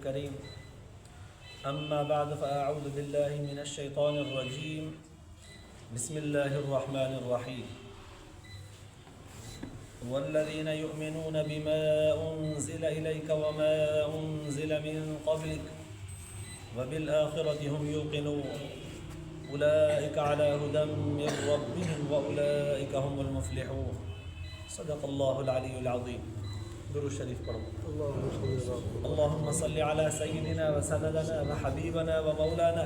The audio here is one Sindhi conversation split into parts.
الكريم. أما بعد فأعوذ بالله من الشيطان الرجيم. بسم الله الرحمن الرحيم. والذين يؤمنون بما أنزل إليك وما أنزل من قبلك وبالآخرة هم يوقنون. أولئك على هدى من ربهم وأولئك هم المفلحون. صدق الله العلي العظيم. درود شريف پڙهو. اللهم صل على سيدنا وسندنا وحبيبنا ومولانا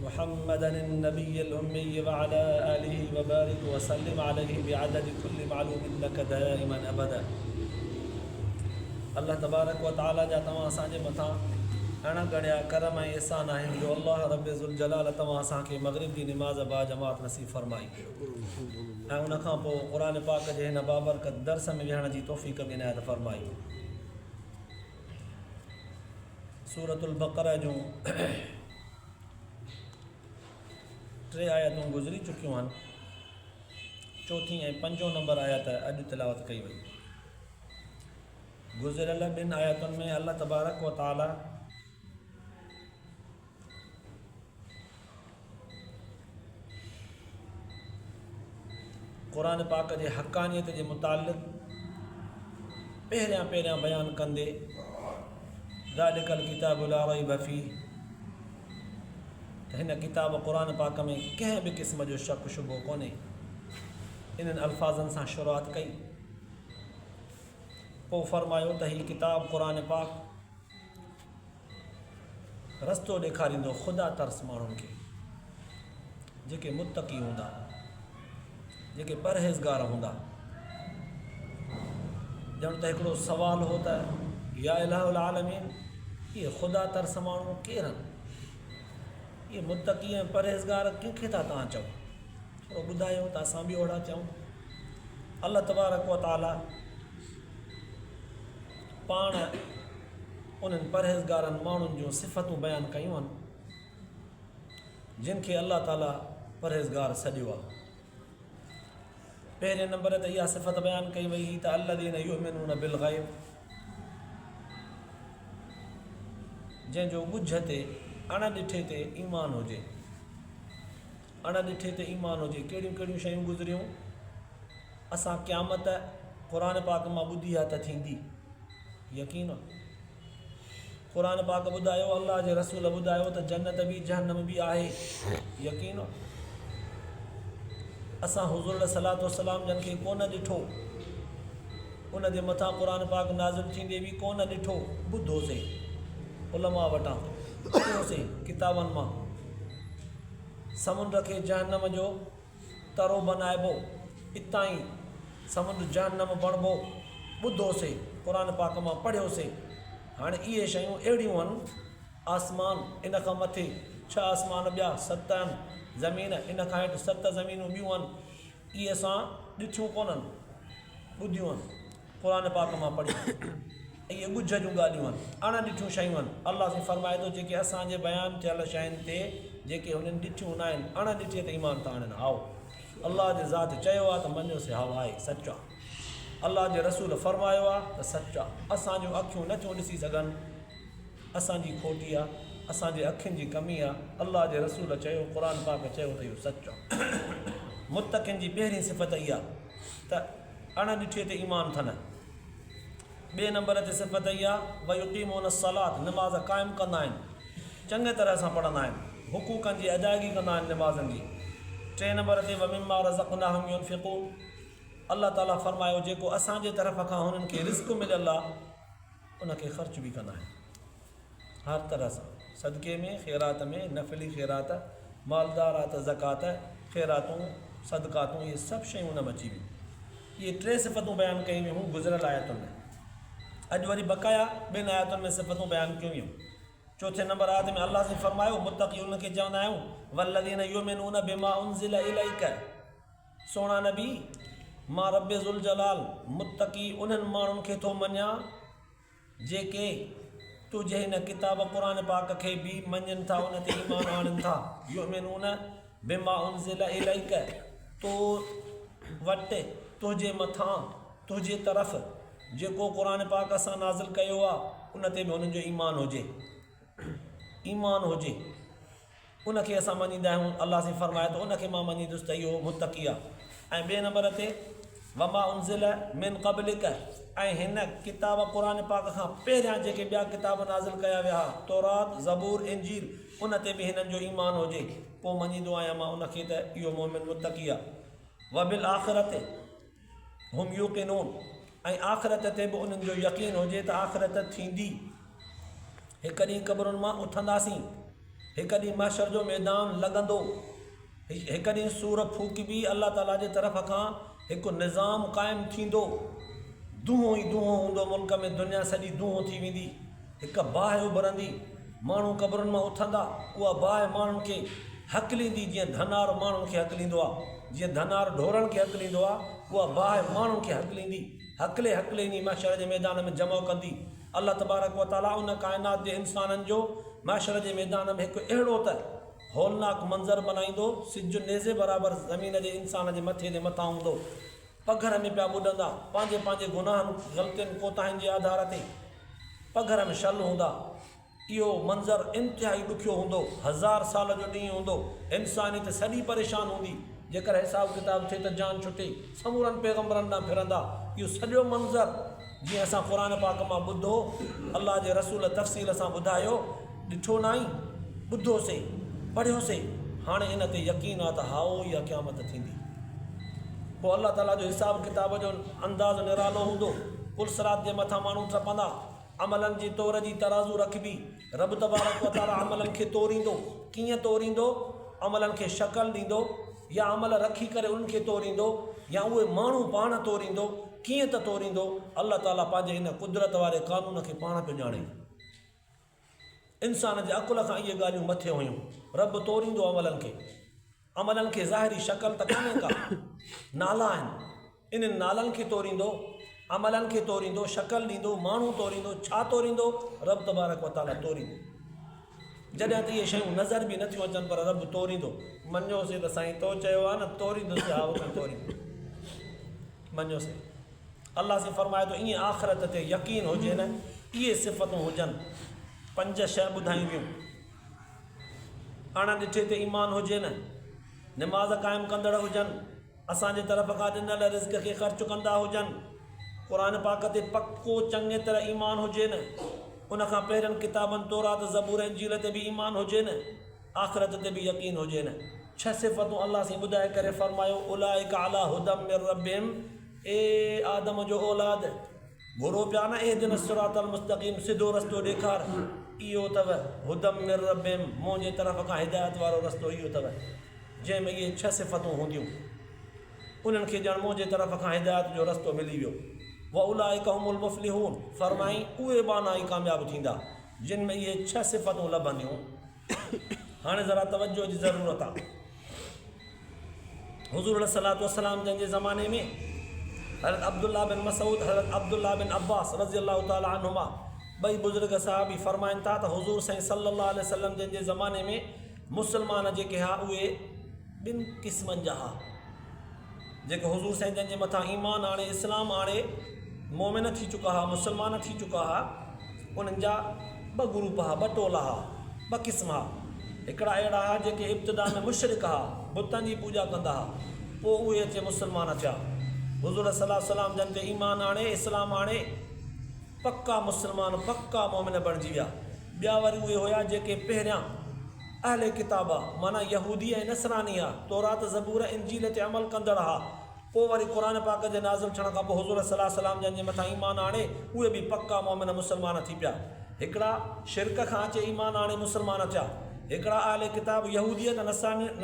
محمدا النبي الأمي وعلى آله وبارك وسلم عليه بعدد كل معلوم لك دائما أبدا. الله تبارڪ و تعالي جا توهان اسان جي مٿان اڻ ڳڻيا ڪرم ۽ احسان آهن جو الله رب ذوالجلال توهان اسان کي مغرب جي نماز باجماعت نصيب فرمائي ۽ ان کان پوء قرآن پاڪ جي هن بابرڪت درس ۾ ويهڻ جي توفيق به عنايت فرمائي. سورة البقره جون ٽي آيتون گذري چڪيون آهن. چوٿين ۽ پنجون نمبر آيت اڄ تلاوت ڪئي وئي. گذريل ٻن آيتن ۾ الله تبارڪ و تعالي قرآن پاڪ جي حقانيت جي متعلق پهريان پهريان بيان ڪندي ذالڪ الڪتاب لا ريب فيه ته هن ڪتاب قرآن پاڪ ۾ ڪنهن به قسم جو شڪ شبهو ڪونهي. انهن الفاظن سان شروعات ڪئي. پوء فرمايو ته هي ڪتاب قرآن پاڪ رستو ڏيکاريندو خدا ترس ماڻهن کي جيڪي متقي هوندا، جيڪي پرهيزگار هوندا. ڄڻ ته هڪڙو سوال هو ته يا اله العالمين اهي خدا ترس ماڻهو ڪير آهن؟ اهي متقي ۽ پرهيزگار ڪنهن کي ٿا توهان چئو؟ ٿورو ٻڌايو ته اسان به اهڙا ٿيون. الله تبارڪ و تعالي پاڻ انهن پرهيزگارن ماڻهن جون صفتون بيان ڪيون آهن جن کي الله تعالي پرهيزگار سڏيو آهي. پهرين نمبر تي اها صفت بيان ڪئي وئي هئي ته الذين يؤمنون بالغيب جنهن جو ڳجهه تي اڻ ڏٺي تي ايمان هجي. اڻ ڏٺي تي ايمان هجي. ڪهڙيون ڪهڙيون شيون گذريون؟ اسان قيامت قرآن پاڪ مان ٻڌي آ ته ٿيندي. يقين آ. قرآن پاڪ ٻڌايو، الله جي رسول ٻڌايو ته جنت به جهنم به آهي. يقين آ. اسان حضور عليه الصلوة والسلام جن کي ڪونه ڏٺو. ان جي مٿان قرآن پاڪ نازل ٿيندي به ڪونه ڏٺو. ٻڌوسين علماء وٽان، پڙهيوسين ڪتابن مان. سمنڊ کي جهنم جو ترو بنائبو، اتان ئي سمنڊ جهنم بڻبو، ٻڌوسي، قرآن پاڪ مان پڙهيوسي. هاڻي اهي شيون اهڙيون هن، آسمان، ان کان مٿي ڇهه آسمان ٻيا، ست آهن، زمين، ان کان هيٺ ست زمينون ٻيون آهن، اهي اسان ڏٺيون ڪونهن، ٻڌيون آهن، قرآن پاڪ مان پڙهيون آهن. اهي ڳجهه جون ڳالهيون آهن، اڻ ڏٺيون شيون آهن. الله سائين فرمائي ٿو، جيڪي اسان جي بيان ٿيل شين تي جيڪي هنن ڏٺيون ناهن، اڻ ڏٺي تي ايمان ٿا آڻين. هائو، الله جي ذات چيو آهي ته مڃيوسين، هائو آهي، سچ آهي. الله جي رسول فرمايو آهي ته سچ آهي. اسان جون اکيون نه ٿيون ڏسي سگهن، اسان جي کوٽي آهي، اسان جي اکين جي ڪمي آهي. الله جي رسول چيو، قرآن پاڪ چيو ته اهو سچ آهي. متقين جي پهرين صفت اها ته اڻ ڏٺي تي ايمان ٿن. ٻئي نمبر تي صفت اها، ويقيمون الصلوة، نماز قائم ڪندا آهن، چڱي طرح سان پڙهندا آهن، حقوقن جي ادائگي ڪندا آهن نمازن جي. ٽئين نمبر تي ومما رزقناهم ينفقون، الله تعالي فرمايو جيڪو اسان جي طرف کان هنن کي رزق مليل آهي ان کي خرچ به ڪندا آهن. هر طرح سان صدقي ۾ خيرات ۾ نفلي خيرات، مالدار آ ته زڪوات، خيراتون، صدقاتون اهي سڀ شيون ان ۾ اچي ويون. اهي ٽي صفتون بيان ڪيون ويون هيون گذريل آيتن ۾. اڄ وري بقايا ٻن آيتن ۾ صفتون بيان ڪيون ويون. چوٿين نمبر آيت ۾ الله سائين فرمايو متقي انهن کي چوندا آهيون والذين يؤمنون بما انزل اليك سهڻا نبي مان رب ذوالجلال متقي انهن ماڻهن کي ٿو مڃان جيڪي تنهنجي هن ڪتاب قرآن پاڪ کي به مڃين ٿا ان تي ايمان آڻين ٿا، يؤمنون بما انزل اليک تو وٽ، تنهنجي مٿان، تنهنجي طرف، جيڪو قرآن پاڪ اسان نازل ڪيو آهي ان تي به هنن جو ايمان هجي. ايمان هجي. ان کي اسان مڃيندا آهيون. الله سائين فرمائي ٿو ان کي مان مڃيندس ته اهو متقي آهي. ۽ ٻئي نمبر تي وما انزل من قبلک ۽ هن ڪتاب قرآن پاڪ کان پهريان جيڪي ٻيا ڪتاب نازل ڪيا ويا ها تورات، زبور، انجيل ان تي به هنن جو ايمان هجي پوء مڃيندو آهيان مان ان کي ته اهو مؤمن متقي آهي. وبالآخرة هم يوقنون ۽ آخرت تي به انهن جو يقين هجي ته آخرت ٿيندي. هڪ ڏينهن قبرن مان اٿنداسين، هڪ ڏينهن محشر جو ميدان لڳندو، هڪ ڏينهن صور ڦوڪبي، الله تعاليٰ جي طرف کان هڪ نظام قائم ٿيندو، دونهون ئي دونهون هوندو ملڪ ۾ دنيا سڄي دونهون ٿي ويندي، هڪ باهه اڀرندي، ماڻهو قبرن مان اٿندا، اها باهه ماڻهن کي هڪليندي جيئن ڌنار ماڻهن کي هڪليندو آهي، جيئن ڌنار ڍورن کي هڪليندو آهي، اها باهه ماڻهن کي هڪليندي، هڪلي هڪلي وڃي محشر جي ميدان ۾ جمع ڪندي. الله تبارڪ و تعاليٰ ان ڪائنات جي انسانن جو محشر جي ميدان ۾ هڪ اهڙو ته هولناڪ منظر بنائيندو، سج نيزي برابر زمين جي انسان جي مٿي جي مٿان هوندو، پگهر ۾ پيا ٻڏندا، پنهنجي پنهنجي گناهن، غلطين، ڪوتاهين جي آڌار تي پگهر ۾ شل هوندا. اهو منظر انتهائي ڏکيو هوندو، هزار سال جو ڏينهن هوندو، انسانيت سڄي پريشان هوندي، جيڪر حساب ڪتاب ٿئي ته جان ڇٽي، سمورن پيغمبرن ڏانهن ڦرندا، اهو سڄو منظر جيئن اسان قرآن پاڪ مان ٻڌو، الله جي رسول تفصيل سان ٻڌايو، ڏٺو ناهي، ٻڌوسي، پڙهيوسي، هاڻي ان تي يقين آ ته هائو اها قيامت ٿيندي. پوء الله تعاليٰ جو حساب ڪتاب جو انداز نرالو هوندو، پل صراط جي مٿان ماڻهو ٽپندا، عملن جي تور جي ترازو رکبي، رب تبارڪ و تعاليٰ عملن کي توريندو، ڪيئن توريندو؟ عملن کي شڪل ڏيندو يا عمل رکي ڪري انهن کي توريندو يا اهي ماڻهو پاڻ توريندو، ڪيئن ته توريندو، الله تعاليٰ پنهنجي ان قدرت واري قانون کي پاڻ پيو ڄاڻي. انسان جي عقل کان اهي ڳالهيون مٿي هيون. رب توريندو عملن کي. عملن کي ظاهري شڪل ته ڪانهي ڪا، نالا آهن، انهن نالن کي توريندو، عملن کي توريندو، شڪل ڏيندو، ماڻهو توريندو، ڇا توريندو؟ رب تبارڪ و تعاليٰ توريندو. جڏهن ته اهي شيون نظر به نٿيون اچن پر رب توريندو. مڃيوسين ته سائين تو چيو آهي نه توريندس ها سائين توريندو. مڃيوسين. الله سائين فرمائي ٿو ائين آخرت تي يقين هجي نه اهي صفتون هجن. پنج شيء ٻڌايون ويون. اڻ ڏٺي تي ايمان هجين، نماز قائم ڪندڙ هجن، اسان جي طرف کان ڏنل رزق کي خرچ ڪندا هجن، قرآن پاڪ تي پڪو چڱي طرح ايمان هجين، ان کان پهرين ڪتابن تورات، زبور، انجيل تي به ايمان هجين، آخرت تي به يقين هجين. ڇهه صفتون الله سائين ٻڌائي ڪري فرمايو، اولئک علي هدي من ربهم اي آدم جو اولاد! گهرو پيا نه اهدنا الصراط المستقيم سڌو رستو ڏيکار، اهو اٿو هدي من ربهم منهنجي طرف کان هدايت وارو رستو اهو اٿو جنهن ۾ اهي ڇهه صفتون هونديون انهن کي ڄڻ منهنجي طرف کان هدايت جو رستو ملي ويو واولئک هم المفلحون فرمائين اهي ٻانها ئي ڪامياب ٿيندا جن ۾ اهي ڇهه صفتون لڀنديون هاڻي ذرا توجه جي ضرورت آ. حضور عليه الصلوة والسلام جن جي زماني ۾ حضرت عبدالله بن مسعود حضرت عبدالله بن عباس رضي الله تعالٰي عنهما ٻئي بزرگ صحابي فرمائن ٿا ته حضور سائين صلي الله عليه وسلم جن جي زماني ۾ مسلمان جيڪي ها اهي ٻن قسمن جا ها جيڪي حضور سائين جن جي مٿان ايمان آڻي اسلام آڻي مومن ٿي چڪا ها مسلمان ٿي چڪا ها انهن جا ٻه گروپ ها ٻه ٽولا ها ٻه قسم ها هڪڙا اهڙا ها جيڪي ابتدا ۾ مشرڪ ها بتن جي پوڄا ڪندا ها پوء اهي اچي مسلمان ٿيا حضور صلي الله عليه وسلم جن تي ايمان آڻي اسلام آڻي پڪا مسلمان پڪا مومن بڻجي ويا. ٻيا وري اهي هيا جيڪي پهريان اهل ڪتاب ها، معنيٰ يهودي ۽ نصراني ها، تورات، زبور، انجيل تي عمل ڪندڙ ها، پوء وري قرآن پاڪ جي نازل ٿيڻ کان پوء حضور صلي الله عليه وسلم جن جي مٿان ايمان آڻي اهي به پڪا مؤمن مسلمان ٿي پيا. هڪڙا شرڪ کان اچي ايمان آڻي مسلمان ٿيا. هڪڙا اهل ڪتاب يهوديت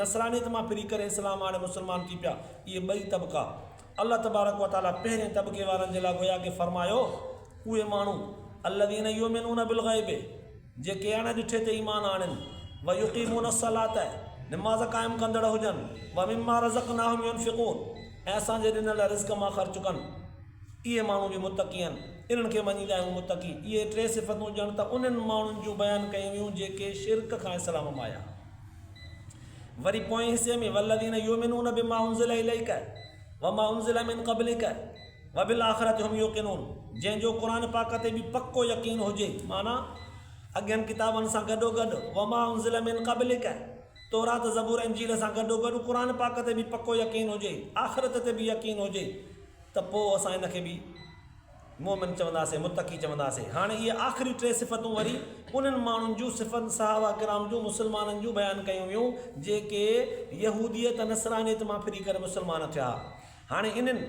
نصرانيت مان ڦري ڪري اسلام آڻي مسلمان ٿي پيا. اهي ٻئي طبقا الله تبارڪ و تعاليٰ پهرين طبقي وارن جي لاء گويا ڪه فرمايو، اهي ماڻهو، الذين يؤمنون بالغيب، جيڪي اڻ ڏٺي تي ايمان آڻين، ويقيمون الصلوة، نماز قائم ڪندڙ هجن، ومما رزقناهم ينفقون، ۽ اسان جي ڏنل رزق مان خرچ ڪن، اهي ماڻهو به متقي آهن، انهن کي مڃيندا آهيون متقي. اهي ٽي صفتون ڄڻ ته انهن ماڻهن جون بيان ڪيون ويون جيڪي شرڪ کان اسلام ۾ آيا. وري پوئين حصي ۾ والذين يؤمنون بما انزل اليك وما انزل من قبلك وبالاخرة هم يوقنون جنهن جو قرآن پاڪ تي به پڪو يقين هجي، معنيٰ اڳين ڪتابن سان گڏوگڏ، وما انزل من قبلک، تورات زبور انجيل سان گڏوگڏ قرآن پاڪ تي به پڪو يقين هجي، آخرت تي به يقين هجي ته پوء اسان ان کي به مؤمن چونداسين، متقي چونداسين. هاڻي اهي آخري ٽي صفتون وري انهن ماڻهن جون صفت صحابه ڪرام جون مسلمانن جون بيان ڪيون ويون جيڪي يهوديت نصرانيت مان ڦري ڪري مسلمان ٿيا. هاڻي انهن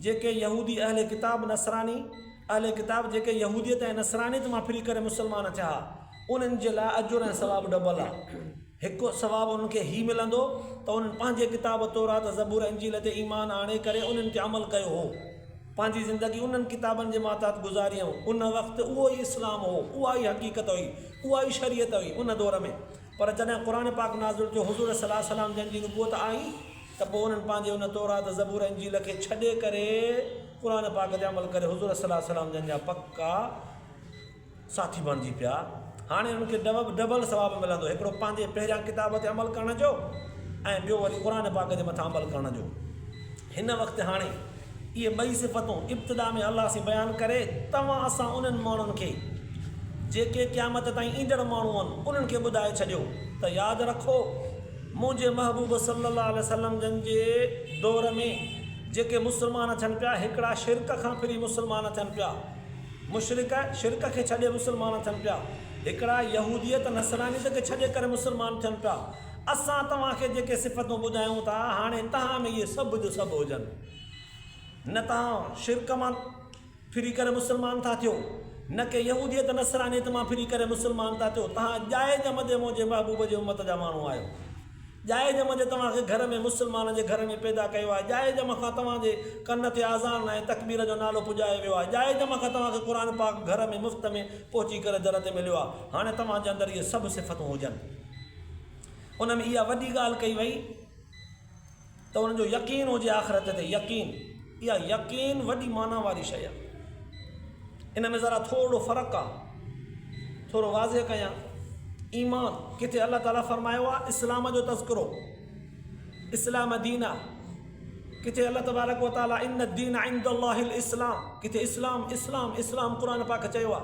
جيڪي يهودي اهل ڪتاب نصراني اهل ڪتاب جيڪي يهوديت ۽ نصرانيت مان ڦري ڪري مسلمان ٿيا ها انهن جي لاء اجر ۽ ثواب ڊبل آ. هڪ ثواب انهن کي هي ملندو ته انهن پنهنجي ڪتاب تورات، زبور، انجيل تي ايمان آڻي ڪري انهن تي عمل ڪيو هو. پنهنجي زندگي انهن ڪتابن جي ماتحت گذاريائون. ان وقت اهو ئي اسلام هو، اها ئي حقيقت هئي، اها ئي شريعت هئي ان دور ۾. پر جڏهن قرآن پاڪ نازل ٿيو، حضور صلي الله عليه وسلم جن جي نبوت آئي ته پوء انهن پنهنجي ان تورات، زبور، انجيل کي ڇڏي ڪري قرآن پاڪ تي عمل ڪري حضور صلي الله عليه وسلم جن جا پڪا ساٿي بڻجي پيا. هاڻي انهن کي ڊبل ثواب ملندو، هڪڙو پنهنجي پهريان ڪتاب تي عمل ڪرڻ جو ۽ ٻيو وري قرآن پاڪ جي مٿان عمل ڪرڻ جو. هن وقت هاڻي اهي ٻئي صفتون ابتدا ۾ الله سين بيان ڪري توهان اسان انهن ماڻهن کي جيڪي قيامت تائين ايندڙ ماڻهو آهن انهن کي ٻڌائي ڇڏيو ته ياد رکو منهنجي محبوب صلي الله عليه وسلم جن جي دور ۾ جيڪي مسلمان ٿين پيا هڪڙا شرڪ کان ڦري مسلمان ٿين پيا مشرڪ شرڪ کي ڇڏي مسلمان ٿين پيا، هڪڙا يهوديت نصرانيت کي ڇڏي ڪري مسلمان ٿين پيا، اسان توهان کي جيڪي صفتون ٻڌايون ٿا هاڻي توهان ۾ اهي سڀ جو سڀ هجن، نه توهان شرڪ مان ڦري ڪري مسلمان ٿا ٿيو، نه ڪي يهوديت نصرانيت مان ڦري ڪري مسلمان ٿا ٿيو، توهان ڄائي ڄمندي منهنجي محبوب جي امت جا ماڻهو آهيو. ڄائي ڄم جي توهان کي گهر ۾ مسلمانن جي گهر ۾ پيدا ڪيو آهي، ڄائي ڄم کان توهان جي ڪن تي اذان ۽ تڪبير جو نالو پڄايو ويو آهي، ڄائي ڄم کان توهان کي قرآن پاڪ گهر ۾ مفت ۾ پهچي ڪري در تي مليو آهي، هاڻي توهان جي اندر اهي سڀ صفتون هجن. ان ۾ اها وڏي ڳالهه ڪئي وئي ته انهن جو يقين هجي آخرت تي، يقين، اها يقين وڏي معنيٰ واري شيء آهي. ان ۾ ذرا ٿورڙو فرق آ. ٿورو واضح ڪيان. ايمان، ڪٿي الله تعالي فرمايو آ اسلام جو تذڪرو، اسلام دين آ. ڪٿي الله تبارڪ و تعالي ان الدين عند الله الاسلام، ڪٿي اسلام اسلام اسلام قرآن پاڪ چيو آ.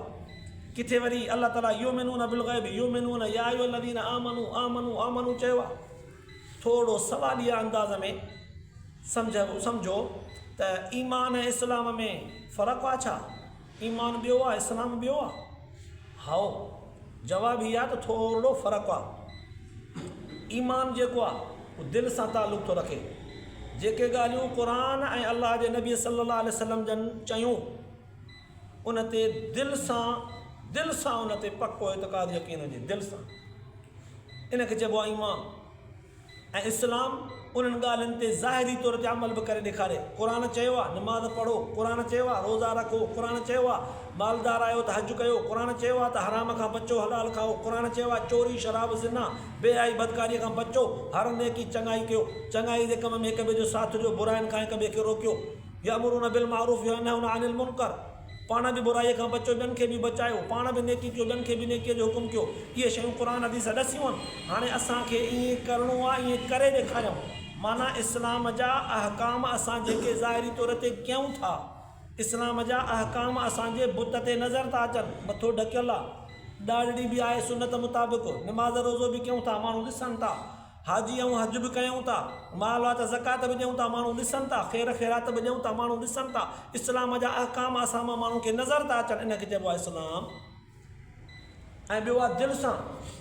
ڪٿي وري الله تعالي يؤمنون بالغيب يؤمنون يا ايها الذين آمنوا آمنوا آمنوا چيو آ. ٿورڙو سواليه انداز ۾ سمجهه سمجهو ته ايمان ۽ اسلام ۾ فرق آ ڇا؟ ايمان ٻيو آ اسلام ٻيو آ؟ هائو جواب هي آ ته ٿورڙو فرق آ. ايمان جيڪو آ اهو دل سان تعلق ٿو رکي. جيڪي ڳالهيون قرآن ۽ الله جي نبي صلي الله عليه وسلم جن چيون ان تي دل سان دل سان ان تي پڪو اعتقاد يقين هجي دل سان ان کي چئبو آ ايمان. ۽ اسلام انهن ڳالهين تي ظاهري طور تي عمل به ڪري ڏيکاري. قرآن چيو آهي نماز پڙهو، قرآن چيو آهي روزا رکو، قرآن چيو آهي مالدار آهيو ته حج ڪيو، قرآن چيو آهي ته حرام کان بچو حلال کائو، قرآن چيو آهي چوري، شراب، زنا، بي حيائي، بدڪاري کان بچو، هر نيڪي چڱائي ڪيو، چڱائي جي ڪم ۾ هڪ ٻئي جو ساٿ ڏيو، براين کان هڪ ٻئي کي روڪيو، يأمرون بالمعروف وينهون عن المنڪر. پاڻ به برائيء کان بچو ٻين کي به بچايو، پاڻ به نيڪي ڪيو ٻين کي به نيڪيء جو حڪم ڪيو. اهي شيون قرآن حديث ڏسيون آهن. هاڻي اسان کي ائين ڪرڻو آهي ائين ڪري ڏيکاريون. معنيٰ اسلام جا احڪام اسان جيڪي ظاهري طور تي ڪيون ٿا، اسلام جا احڪام اسان جي بت تي نظر ٿا اچن، مٿو ڍڪيل آهي، ڏاڙهي به آهي سنت مطابق، نماز روزو به ڪيون ٿا، ماڻهو ڏسن ٿا. حاجي ۽ حج به ڪيون ٿا، مال آ ته زڪوات به ڏيون ٿا، ماڻهو ڏسن ٿا، خير خيرات به ڏيون ٿا، ماڻهو ڏسن ٿا، اسلام جا احڪام اسان مان ماڻهن کي نظر ٿا اچن، ان کي چئبو آهي اسلام. ۽ ٻيو آ دل سان،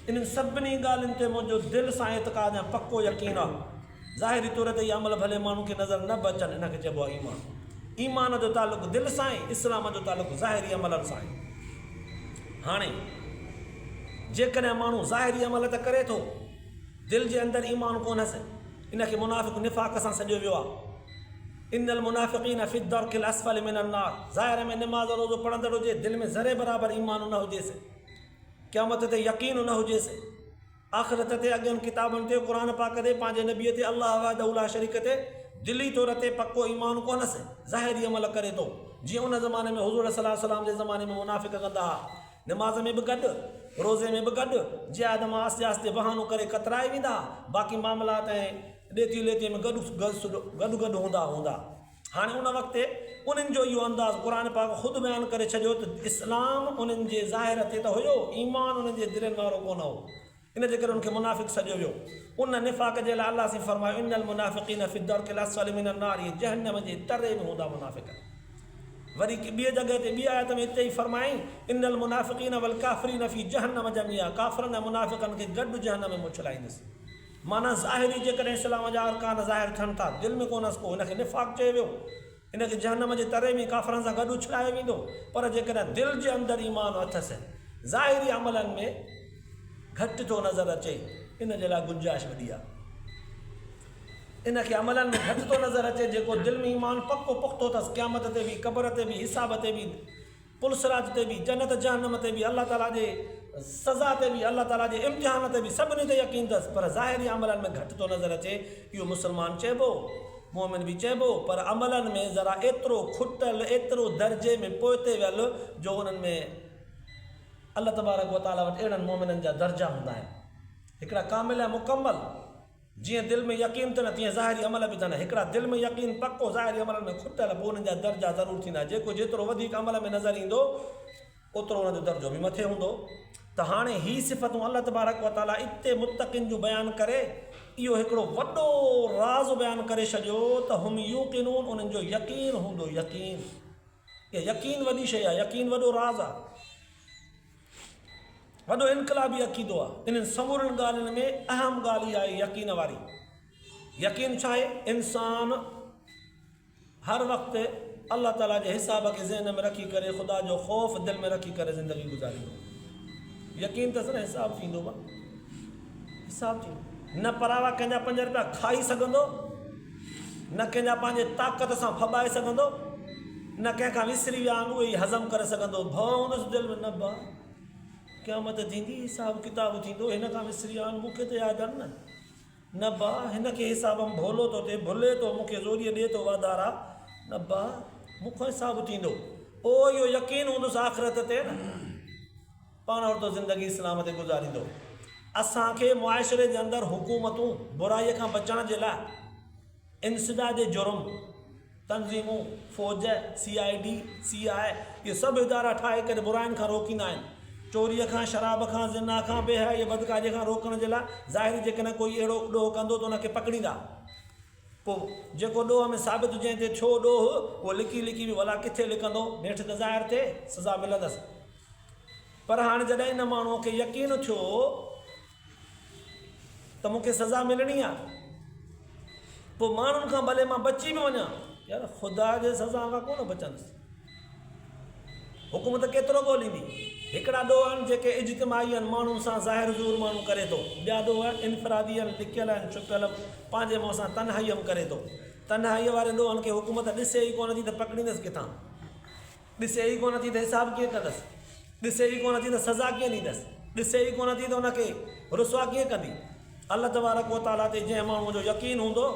انهن سڀني ڳالهين تي منهنجو دل سان اعتقاد ۽ پڪو يقين آ. ظاهري طور تي اهي عمل ڀلي ماڻهن کي نظر نه به اچن، ان کي چئبو آهي ايمان. ايمان جو تعلق دل سان آهي، اسلام جو تعلق ظاهري عملن سان آهي. هاڻي جيڪڏهن ماڻهو ظاهري عمل ته ڪري ٿو، دل جي اندر ايمان ڪونهس، ان کي منافق نفاق سان سڏيو ويو آهي. ان المنافقين في الدرک الاسفل من النار ظاهر ۾ نماز روزو پڙهندڙ هجي، دل ۾ ذري برابر ايمان نه هجيس، قيامت تي يقين نه هجيس، آخرت تي، اڳين ڪتابن تي، قرآن پاڪ تي، پنهنجي نبي تي، الله وحده لا شريڪ تي دلي طور تي پڪو ايمان ڪونهس، ظاهري عمل ڪري ٿو، جيئن ان زماني ۾ حضور صلي الله عليه وسلم جي زماني ۾ منافق ڪندا ها. نماز ۾ به گڏ، روزي ۾ به گڏ، جهاد مان آهستي آهستي بهانو ڪري ڪترائي ويندا، باقي معاملات ۽ ڏيتي ليتي ۾ گڏ گڏ هوندا هوندا. هاڻي ان وقت انهن جو اهو انداز قرآن پاڪ خود بيان ڪري ڇڏيو ته اسلام انهن جي ظاهر تي ته هيو، ايمان انهن جي دلين وارو ڪونه هو. ان جي ڪري انهن کي منافق سڏيو ويو. ان نفاق جي لاء الله سائين فرمايو، ان المنافقين في الدرڪ الاسفل من النار اهي جهنم جي تري ۾ هوندا منافق. وري ٻيء جڳهه تي ٻي آيت ۾ اتي ئي فرمايائين، ان المنافقين والڪافرين في جهنم جميعا ڪافرن ۽ منافقن کي گڏ جهنم ۾ اڇلائيندس. معنيٰ ظاهري جيڪڏهن اسلام جا ارڪان ظاهر ٿين ٿا، دل ۾ ڪونهس ڪو، ان کي نفاق چيو ويو. ان کي جهنم جي تري ۾ ڪافرن سان گڏ اڇلايو ويندو. پر جيڪڏهن دل جي اندر ايمان اٿس، ظاهري عملن ۾ گهٽ ٿو نظر اچي، ان جي لاء گنجائش وڏي آهي. ان کي عملن ۾ گهٽ ٿو نظر اچي، جيڪو دل ۾ ايمان پڪو پختو اٿس، قيامت تي به، قبر تي به، حساب تي به، پل صراط تي به، جنت جهنم تي به، الله تعاليٰ جي سزا تي به، الله تعاليٰ جي امتحان تي به، سڀني تي يقين اٿس، پر ظاهري عملن ۾ گهٽ ٿو نظر اچي، اهو مسلمان چئبو، مؤمن به چئبو، پر عملن ۾ ذرا ايترو کٽل، ايترو درجي ۾ پوئتي ويل جو انهن ۾ الله تبارڪ و تعاليٰ وٽ اهڙن مؤمنن جا درجا هوندا آهن. هڪڙا ڪامل ۽ مڪمل. جيئن دل ۾ يقين اٿن تيئن ظاهري عمل به اٿن. هڪڙا دل ۾ يقين پڪو ظاهري عملن ۾ کٽل پوء انهن جا درجا ضرور ٿيندا. جيڪو جيترو وڌيڪ عمل ۾ نظر ايندو اوترو ان جو درجو به مٿي هوندو. ته هاڻي هي صفتون الله تبارڪ و تعالي اتي متقين جون بيان ڪري اهو هڪڙو وڏو راز بيان ڪري ڇڏيو ته هم يوقنون انهن جو يقين هوندو يقين. اها يقين وڏي شيء آهي، يقين وڏو راز آهي. وڏو انقلابي عقيدو آهي. انهن سمورين ڳالهين ۾ اهم ڳالهه اها آهي يقين واري. يقين ڇا آهي؟ انسان هر وقت الله تعاليٰ جي حساب کي ذهن ۾ رکي ڪري خدا جو خوف دل ۾ رکي ڪري زندگي گذاريندو. يقين اٿس نه حساب ٿيندو با حساب ٿيندو. نه پراوا ڪنهن جا 5 روپيا کائي سگهندو نه ڪنهن جا پنهنجي طاقت سان ڦٻائي سگهندو، نه ڪنهن کان وسري ويا آهن اهي ئي هضم ڪري سگهندو. ڀؤ هوندس دل ۾ نه ڀاء قيامت ٿيندي، حساب ڪتاب ٿيندو، هن کان وسري ويا آهن مون کي ته ياد آهن نه. نه ڀاء هن کي حساب م ڀولو ٿو ٿئي، ڀلي ٿو، مون کي زوريء ڏي ٿو واڌارا، نه ڀاء مون کان حساب ٿيندو. پوء اهو يقين هوندس آخرت تي نه. پاڻ ورتو زندگي اسلام تي گذاريندو. اسان کي معاشري جي اندر حڪومتون برائي کان بچڻ جي لاء انسداد جرم تنظيمون، فوج، سي I D, سي آء اهي سڀ ادارا ٺاهي ڪري براين کان روڪيندا آهن. چوري کان، شراب کان، زنا کان، بي حيائي بدڪاري کان روڪڻ جي لاء ظاهري جيڪڏهن ڪوئي اهڙو ڏوهه ڪندو ته ان کي پڪڙيندا. پوء جيڪو ڏوهه ۾ ثابت جنهن تي ٿيو ڏوهه اهو لڪي لڪي به ڀلا ڪٿي لڪندو، نيٺ ته ظاهر ٿئي سزا ملندس. پر هاڻ جڏهن ان ماڻهوء کي يقين ٿيو ته مون کي سزا ملڻي آهي، پوء ماڻهن کان ڀلي مان بچي به وڃان، يار خدا جي سزا کان ڪونه بچندس. حڪومت ڪيترو ڳوليندي؟ هڪڙا ڏوهه آهن جيڪي اجتماعي آهن، ماڻهن سان ظاهر ظهور ماڻهو ڪري ٿو. ٻيا ڏوهه انفرادي آهن، لڪيل آهن، ڇپيل، پنهنجي منهن سان تنهائيء ۾ ڪري ٿو. تنهائيء واري ڏوهن کي حڪومت ڏسي ئي ڪونه ٿي ته پڪڙيندس ڪٿان؟ ڏسي ئي ڪونه ٿي ته حساب ڪيئن ڪندس، ڏسي ئي ڪونه ٿي ته سزا ڪيئن ڏيندس، ڏسي ئي ڪونه ٿي ته ان کي رسوا ڪيئن ڪندي. الله تبارڪ و تعاليٰ تي جنهن ماڻهوء جو يقين هوندو،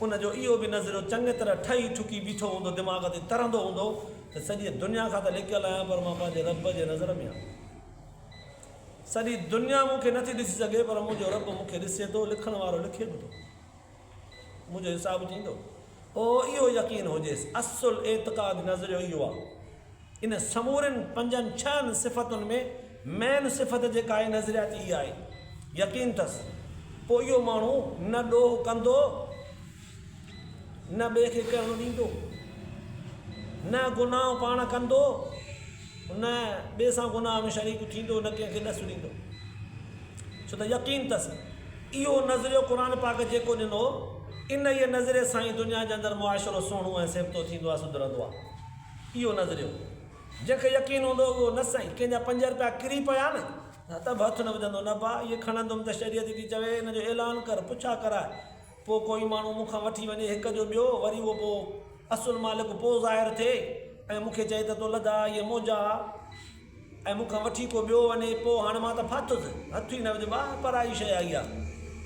ان جو اهو به نظريو چڱي طرح ٺهي ٺڪي بيٺو هوندو، دماغ تي ترندو هوندو ته سڄيء دنيا کان ته لڪيل آهيان پر مان پنهنجي رب جي نظر ۾ آهيان. سڄي دنيا مون کي نٿي ڏسي سگهي پر منهنجو رب مون کي ڏسي ٿو، لکڻ وارو لکي به ٿو. منهنجو حساب ٿيندو. پوء اهو يقين هجيس. اصل اعتقاد نظريو اهو آهي. ان سمورين پنجن ڇهن صفتن ۾ مين صفت جيڪا آهي نظرياتي اها آهي. يقين اٿس. پوء اهو ماڻهو نه ڏوهه ڪندو نه ٻئي کي ڪرڻ ڏيندو. نه گناهه پاڻ ڪندو نه ٻئي سان گناهه ۾ شريڪ ٿيندو نه ڪنهن کي ڏس ڏيندو. ڇو ته يقين اٿس. اهو نظريو قرآن پاڪ جيڪو ڏنو، انهيء نظريي سان ئي دنيا جي اندر معاشرو سهڻو ۽ سيبتو ٿيندو آهي، سڌرندو آهي. اهو نظريو. جنهن کي يقين هوندو اهو نه سائين ڪنهن جا 5 رپيا ڪري پيا نه ته به هٿ نه وجهندو، نه ڀاء اهي کڻندم ته شريعت ٿي چوي ان جو اعلان ڪر، پڇا ڪراء، پوء ڪوئي ماڻهو مون کان وٺي وڃي هڪ جو ٻيو، وري اهو پوء اصل مالڪ پوء ظاهر ٿئي ۽ مون کي چئي ته تو لڌا اهي منهنجا. ۽ مون کان وٺي ڪو ٻيو وڃي، پوء هاڻ مان ته ڦاٿس، هٿ ئي نه وجهبا، پرائي شيء آئي آ.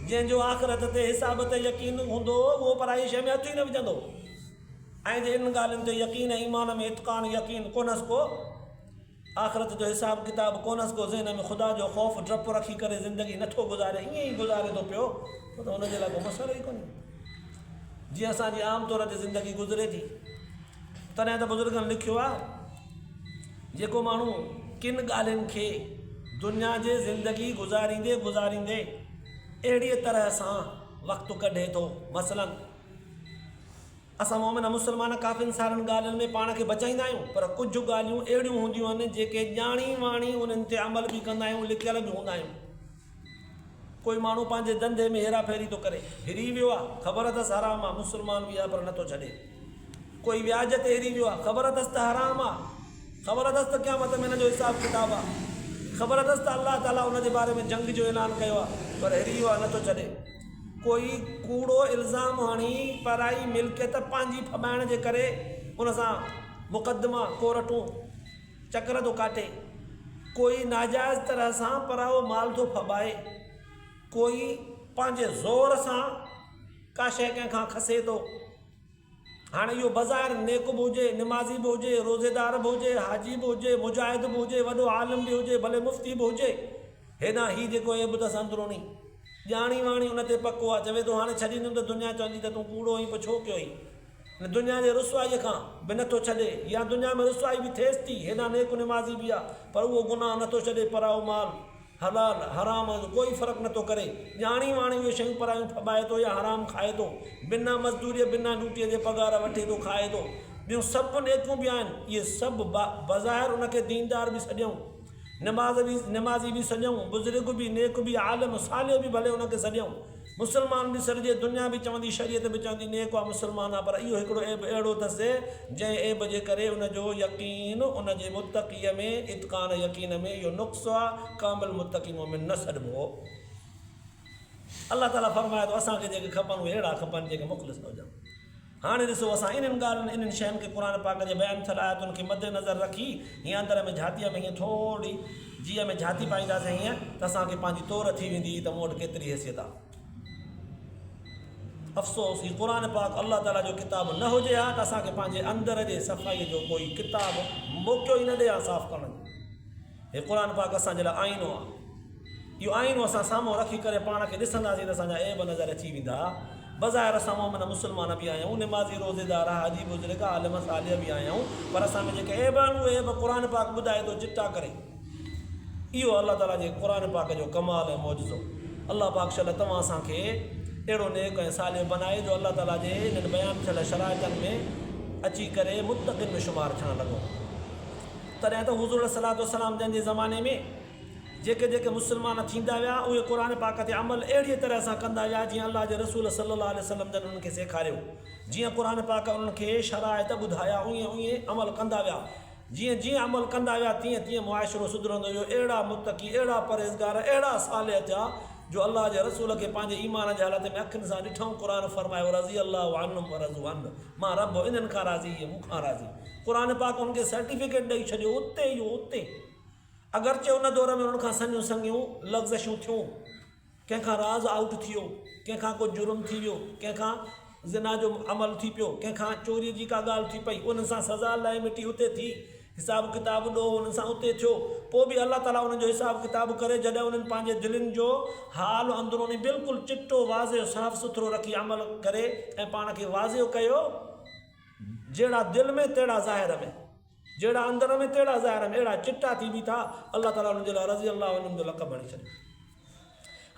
جنهن جو آخرت تي حساب تي يقين هوندو، اهو پرائي شيء ۾ هٿ ئي نه وجهندو. ۽ جي انهن ڳالهين تي يقين ۽ ايمان ۾ اتقان، يقين، ڪونهس ڪو، آخرت جو حساب ڪتاب ڪونهس ڪو، ذهن ۾ خدا جو خوف، ڊپ، رکي ڪري زندگي نه ٿو گذاري، ائين ئي گذاري ٿو پيو، پوء ته هن جي لاء ڪو مسئلو ئي ڪونهي. جيئن اسان جي عام طور تي زندگي گذري ٿي. تڏهن ته بزرگن لکيو آهي، جيڪو ماڻهو ڪن ڳالهين کي دنيا جي زندگي گذاريندي گذاريندي اهڙيء طرح سان وقت ڪڍي ٿو، مثلاً اسان مؤمن مسلمان ڪافين سارن ڳالهين ۾ پاڻ کي بچائيندا آهيون، پر ڪجهه ڳالهيون اهڙيون هونديون آهن جيڪي ڄاڻي واڻي انهن تي عمل به ڪندا آهيون، لڪيل به هوندا آهيون. ڪوئي ماڻهو پنهنجي ڌنڌي ۾ هيرا ڦيري ٿو ڪري، هري ويو آهي، خبر اٿس حرام آهي، مسلمان به آهي پر نٿو ڇڏي. ڪوئي وياج تي هري ويو آهي، خبر اٿس ته حرام آهي، خبر اٿس ته قيامت ۾ ان جو حساب ڪتاب آهي، خبر اٿس ته الله تعاليٰ ان جي باري ۾ جنگ جو اعلان ڪيو آهي، پر هري ويو آهي، نٿو ڇڏي. ڪوئي ڪوڙو الزام هڻي پرائي ملڪيت پنهنجي ڦٻائڻ جي ڪري ان سان مقدما، ڪورٽون، چڪر ٿو ڪاٽي. ڪوئي ناجائز طرح سان پرائو مال ٿو ڦٻائي. ڪوئي پنهنجي زور سان ڪا شيء ڪنهن کان کسي ٿو. هاڻي اهو بظاهر نيڪ به هجي، نمازي به هجي، روزيدار به هجي، حاجي به هجي، مجاهد به هجي، وڏو عالم به هجي، ڀلي مفتي به هجي، هيڏانهن هي جيڪو عيب اٿس اندروني، ڄاڻي واڻي ان تي پڪو آ، چوي ٿو هاڻي ڇڏيندم ته دنيا چوندي ته تون ڪوڙو هئين پوء ڇو ڪيو هئين؟ هن دنيا جي رسوائيء کان به نٿو ڇڏي يا دنيا ۾ رسوائي به ٿئيس ٿي، هيڏانهن نيڪ نمازي به آ، پر اهو گناهه نٿو ڇڏي، پرائو مال، حلال حرام جو ڪوئي فرق نٿو ڪري، ڄاڻي واڻي اهي شيون پرايون ڦٻائي ٿو يا حرام کائي ٿو، بنا مزدوريء بنا ڊيوٽيء جي پگهار وٺي ٿو کائي ٿو، ٻيون سڀ نيڪيون به آهن، اهي سڀ بظاهر ان کي ديندار به سڏيون، نماز به نمازي به سڏيون، بزرگ به، نيڪ به، عالم صالح به ڀلي ان کي سڏيون، مسلمان به سڏجي، دنيا به چوندي، شريعت به چوندي نيڪ آ مسلمان آ، پر اهو هڪڙو عيب اهڙو اٿس جنهن عيب جي ڪري ان جو يقين ان جي متقيء ۾ اتقان يقين ۾ اهو نقص آ، ڪامل متقي مؤمن نه سڏبو. الله تعاليٰ فرمائي ٿو اسان کي جيڪي کپن اهي اهڙا کپن جيڪي مخلص هجن. هاڻي ڏسو اسان انهن ڳالهين انهن شين کي قرآن پاڪ جي بيان ٿيل آيتن کي مد نظر رکي هيئن اندر ۾ جھاتيء ۾ هيئن ٿورڙي جيء ۾ جھاتي پائينداسين هيئن ته اسان کي پنهنجي تور ٿي ويندي ته مون وٽ ڪيتري حيثيت آ. افسوس هي قرآن پاڪ الله تعالي جو ڪتاب نه هجي ها ته اسان کي پنهنجي اندر جي صفائي جو ڪوئي ڪتاب موقعو ئي نه ڏي ها صاف ڪرڻ جو. هي قرآن پاڪ اسان جي لاء آئينو آ. اهو آئينو اسان سامهون رکي ڪري پاڻ کي ڏسنداسين ته اسان جا عيب نظر اچي ويندا. بظاهر اسان مؤمن مسلمان به آهيون، نمازي، روزيدار، حاجي، بزرگ، عالم، صالح به آهيون، پر اسان ۾ جيڪي عيب آهن اهي عيب قرآن پاڪ ٻڌائي ٿو چٽا ڪري. اهو الله تعاليٰ جي قرآن پاڪ جو ڪمال ۽ معجزو. الله پاڪ شل توهان اسان کي اهڙو نيڪ ۽ صالح بنائي جو الله تعاليٰ جي انهن بيان ٿيل شرائطن ۾ اچي ڪري متقين ۾ شمار ٿيڻ لڳون. تڏهن ته حضور عليه الصلوة والسلام جن جي زماني ۾ جيڪي جيڪي مسلمان ٿيندا ويا اهي قرآن پاڪ تي عمل اهڙيء طرح سان ڪندا ويا جيئن الله جي رسول صلي الله عليه وسلم جن انهن کي سيکاريو. جيئن قرآن پاڪ انهن کي شرائط ٻڌايا اوئين اوئين عمل ڪندا ويا. جيئن جيئن عمل ڪندا ويا تيئن تيئن معاشرو سڌرندو ويو. اهڙا متقي، اهڙا پرهيزگار، اهڙا صالح ٿيا جو الله جي رسول کي پنهنجي ايمان جي حالت ۾ اکين سان ڏٺائون قرآن فرمايو رضي الله عنهم ورضوا عنه مان رب انهن کان راضي اهي مون کان راضي. قرآن پاڪ انهن کي سرٽيفڪيٽ ڏئي ڇڏيو اتي ئي اتي. اگرچه ان دور ۾ انهن کان سنيون سڱيون لغزشون ٿيون، ڪنهن کان راز آئوٽ ٿي ويو، ڪنهن کان ڪو جرم ٿي ويو، ڪنهن کان زنا جو عمل ٿي پيو، ڪنهن کان چوريء جي ڪا ڳالهه ٿي پئي، انهن سان سزا لئه مٽي اتي ٿي، حساب ڪتاب ڏوهه انهن سان اتي ٿيو، پوء به الله تعاليٰ انهن جو حساب ڪتاب ڪري جڏهن انهن پنهنجي دلين جو حال اندروني بلڪل چٽو واضح صاف سٿرو رکي عمل ڪري ۽ پاڻ کي واضح ڪيو، جهڙا دل ۾ تهڙا ظاهر ۾. جهڙا اندر ۾ تهڙا ظاهر ۾ اهڙا چٽا ٿي بيٺا، الله تعاليٰ انهن جي لاء رضي الله عنهم جو لقب هڻي ڇڏيو.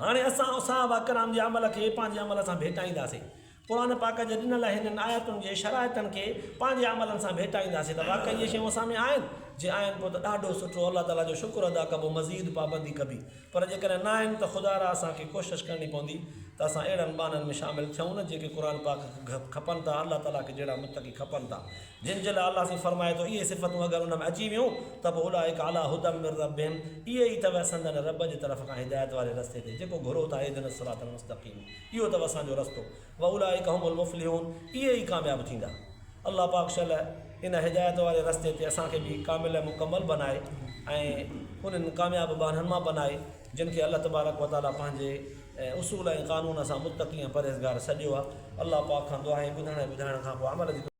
هاڻي اسان صحابه ڪرام جي عمل کي پنهنجي عمل سان ڀيٽائينداسين. قرآن پاڪ جي ڏنل هنن آيتن جي شرائطن کي پنهنجي عملن سان ڀيٽائينداسين ته واقعي اهي شيون اسان ۾ آهن؟ جي آهن پوء ته ڏاڍو سٺو الله تعاليٰ جو شڪر ادا ڪبو مزيد پابندي ڪبي پر جيڪڏهن نه آهن ته خدارا اسان کي ڪوشش ڪرڻي پوندي ته اسان اهڙن ٻانهن ۾ شامل ٿيون نه جيڪي قرآن پاڪ کي کپن ٿا الله تعاليٰ کي جهڙا متقي کپن ٿا جن جي لاء الله سائين فرمائي ٿو اهي صفتون اگر ان ۾ اچي ويون ته پوء اولئک علي هدي من ربهم اهي ئي اٿو سندن رب جي طرف کان هدايت واري رستي تي جيڪو گهرو ٿا اهدنا الصراط المستقيم اهو اٿو اسان جو رستو واولئک هم المفلحون اهي ئي ڪامياب ٿيندا الله پاڪ شل ان هدايت واري رستي تي اسان کي به ڪامل ۽ مڪمل بنائي ۽ انهن ڪامياب ٻانهن مان بنائي جن کي الله تبارڪ وتعالي پنهنجي اصول ۽ قانون سان متقي ۽ پرهيزگار سڏيو آهي الله پاڪ کان دعا آهي ٻڌڻ ۽ ٻڌائڻ کان پوء عمل جي.